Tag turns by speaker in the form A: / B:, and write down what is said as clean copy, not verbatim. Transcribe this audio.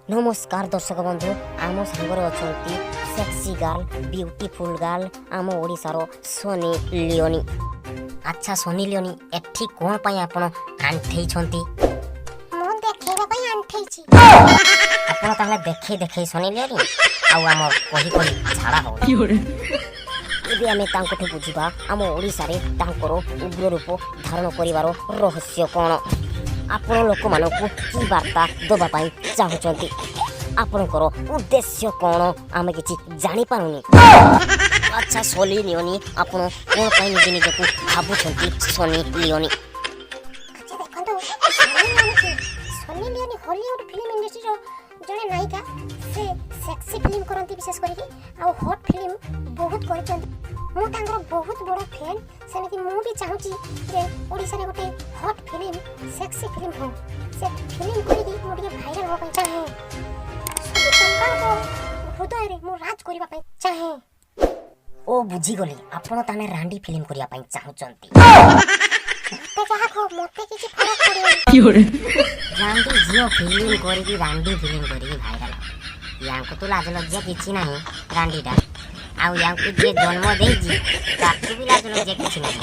A: ନମସ୍କାର ଦର୍ଶକ ବନ୍ଧୁ, ଆମ ସାଙ୍ଗରେ ଅଛନ୍ତି ସେକ୍ସି ଗାର୍ଲ, ବ୍ୟୁଟିଫୁଲ୍ ଗାର୍ଲ, ଆମ ଓଡ଼ିଶାର ସନି ଲିଓନି। ଆଚ୍ଛା ସନି ଲିଓନି, ଏଠି କ'ଣ ପାଇଁ ଆପଣ ଆଣ୍ଠେଇଛନ୍ତି?
B: ମୁଁ ଦେଖେଇବା ପାଇଁ ଆଣ୍ଠେଇଛି।
A: ଆପଣ ତାହେଲେ ଦେଖେଇ ଦେଖେଇ ସନି ଲିଓନି ଆଉ ଆମ କହି କହି ଝାଡ଼ା ହଉ। ଏବେ ଆମେ ତାଙ୍କଠୁ ବୁଝିବା, ଆମ ଓଡ଼ିଶାରେ ତାଙ୍କର ଉଗ୍ର ରୂପ ଧାରଣ କରିବାର ରହସ୍ୟ କ'ଣ? ଆପଣ ଲୋକମାନଙ୍କୁ କି ବାର୍ତ୍ତା ଦେବା ପାଇଁ ଚାହୁଁଛନ୍ତି? ଆପଣଙ୍କର ଉଦ୍ଦେଶ୍ୟ କ'ଣ? ଆମେ କିଛି ଜାଣିପାରୁନି। ଆଚ୍ଛା ସନି ଲିଓନି, ଆପଣ କ'ଣ ପାଇଁ ନିଜେ ନିଜକୁ ଭାବୁଛନ୍ତି ସନି ଲିଓନି?
B: ଆଚ୍ଛା ଦେଖନ୍ତୁ, ସନି ଲିଓନି କିଏ? ସନି ଲିଓନି ହଲିଉଡ୍ ଫିଲ୍ମ ଇଣ୍ଡଷ୍ଟ୍ରିର ଜଣେ ନାୟିକା। ସେ ସେକ୍ସି ଫିଲ୍ମ କରନ୍ତି ବିଶେଷ କରିକି, ଆଉ ହଟ୍ ଫିଲ୍ମ ବହୁତ କରିଛନ୍ତି। ମୁଁ ତାଙ୍କର ବହୁତ ବଡ଼ ଫ୍ୟାନ୍। ସେମିତି ମୁଁ ବି ଚାହୁଁଛି ଯେ ଓଡ଼ିଶାରେ ଗୋଟେ ହଟ୍ ଫିଲ୍ମ, ସେକ୍ସି ଫିଲ୍ମ ହଉ। ସେ ଫିଲ୍ମ କରିକି ମୁଁ ଟିକେ ଭାଇରାଲ ହେବା ପାଇଁ ଚାହେଁ। ସବୁ ଟୋକାଙ୍କ ହୃଦୟରେ ମୁଁ ରାଜ କରିବା ପାଇଁ ଚାହେଁ।
A: ଓ, ବୁଝିଗଲି, ଆପଣ ତାହେଲେ ରାଣ୍ଡି ଫିଲ୍ମ କରିବା ପାଇଁ ଚାହୁଁଛନ୍ତି।
B: ମତେ ଯାହା କୁହ, ମତେ କିଛି ଫରକ ପଡ଼ିବନି।
A: ରାଣ୍ଡି ଝିଅ ଫିଲ୍ମ କରିକି, ରାଣ୍ଡି ଫିଲ୍ମ କରିକି ଭାଇରାଲ। ୟାଙ୍କୁ ତ ଲାଜ ଲଜ୍ଜା କିଛି ନାହିଁ ରାଣ୍ଡିଟା। ଆଉ ୟାଙ୍କୁ ଯିଏ ଜନ୍ମ ଦେଇଛି, ତାକୁ ବି ଲାଜ ଲଜ୍ଜା କିଛି ନାହିଁ।